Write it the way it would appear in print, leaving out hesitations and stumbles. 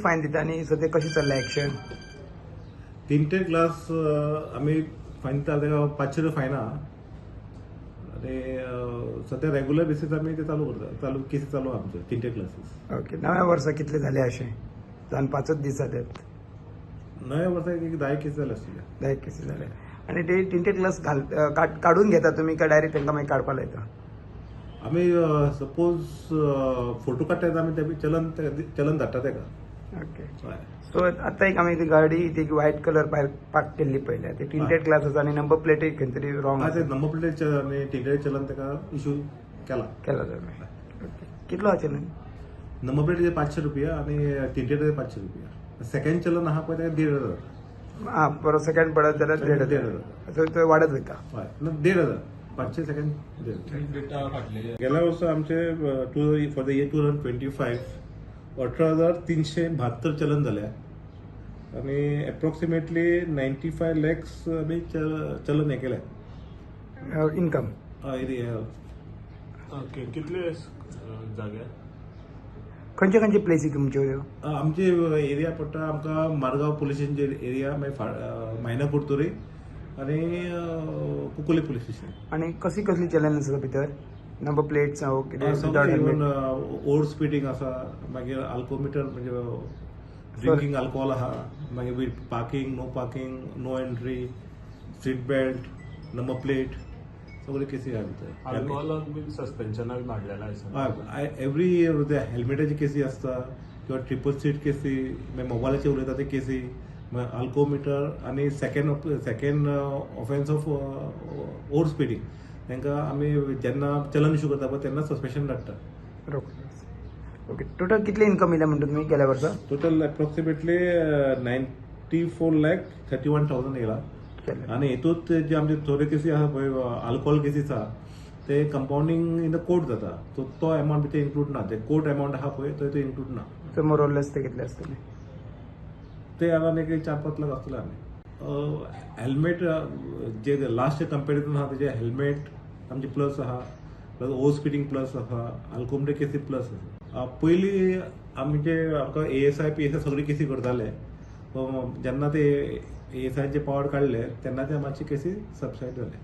Fine दिता आनी सद्या कशें चल्लां एक्शन? टिंटेड ग्लास आमी फायन दिता ताका 500 रुपया फायन आहा आनी सद्या रेगुलर बेसीस आमी ते चालू करता, चालू केसी चालू आहा आमच्यो टिंटेड ग्लासीस. ओके, नव्या वर्सा कितले जाले अशें जावन पांचच दीस जाल्यात. नव्या वर्सा एक 10 केसी जाले आसतले. 10 केसी जाले. आनी ते टिंटेड ग्लास घाल काडून घेता तुमी काय डायरेक्ट तांकां मागीर काडपा लायता? आमी सपोज फोटो काडटा तेन्ना आमी ते चलन चलन धाडटा ताका. ओके. हय. सो आतां एक आमी ती गाडी ती व्हायट कलर पार्क केल्ली पळयल्या, ती टिंटेड ग्लास आसा आनी नंबर प्लेटूय खंय तरी रॉंग. हय, ते नंबर प्लेट आनी टिंटेड चलन ताका इशू केला. केला तुमी? ओके, कितलो आहा चलन? नंबर प्लेटीचे 500 रुपया आनी टिंटेडाचे 500 रुपया. सेकंड चलन आहा पळय ताका 1500. आं बरो, सेकंड पडत जाल्यार देड देड हजार. हजार. सो ते वाडत वयता. हय, ना, 1500, 500 सेकंड 1500. गेल्या वर्सा आमचे two for the year 2025 18,372 चलन जाल्या आनी एप्रॉक्सिमेटली 95 लॅक्स आमी चलन हें केलें. इनकम. हय. ओके, कितले जागे? खंयचे खंयचे प्लेसी तुमच्यो ह्यो? आमची एरिया पडटा आमकां मारगांव पुलीस स्टेशन एरिया, मागीर मायना कुडतरी आनी कुंकळ्ळी पुलीस स्टेशन. आनी कसली कसली चलन आसा भितर? नंबर प्लेट्स कितें, without even helmet? Over speeding आसा, मागीर अल्कोमिटर म्हणजे ड्रिंकींग अल्कोहोल आहा, मागीर parking, no parking, no entry, seat belt, number plate, सगळे केसी आहा भितर. अल्कोहोलाक बीन सस्पेन्शनाक धाडलेलें आसा. हय, एवरी इयर ते हेल्मेटाची केसी आसता किंवा ट्रिपल सीट केसी, मागीर मोबायलाचेर उलयता ते केसी, मागीर अल्कोमिटर आनी second offence of over speeding, तांकां आमी जेन्ना चलन इशू करता पळय तेन्ना सस्पेन्शन धाडटा. रोखडोच. ओके, टोटल कितले इन्कम येयलें म्हणटा तुमी गेल्या वर्सा? Total approximately 94,31,000 येयला. केलें. आनी हितूंत जे आमचे थोडे केसी आहा पळय, अल्कोहोल केसीस आहा, ते कंपाउंडींग इन the court जाता, सो तो एमावंट भितर इन्क्लूड ना. ते कोर्ट एमावंट आहा पळय तो इन्क्लूड ना. सो मोर ते कितले आसतले? ते आतां एक 4-5 लाख आसतले. आमी हेल्मेट जे लास्ट कंपेरिजन आहा तेजे हेल्मेट आमचे प्लस आहा, प्लस ओव्हर स्पिडींग प्लस आहा, अल्कोमिटर केसी प्लस आसा. पयलीं आमचे आमकां एएसआय, पीएसआय सगळे केसी करताले. जेन्ना ते एएसआयचे पावर काडले तेन्ना ते मातशे केसी सबसायड जाले.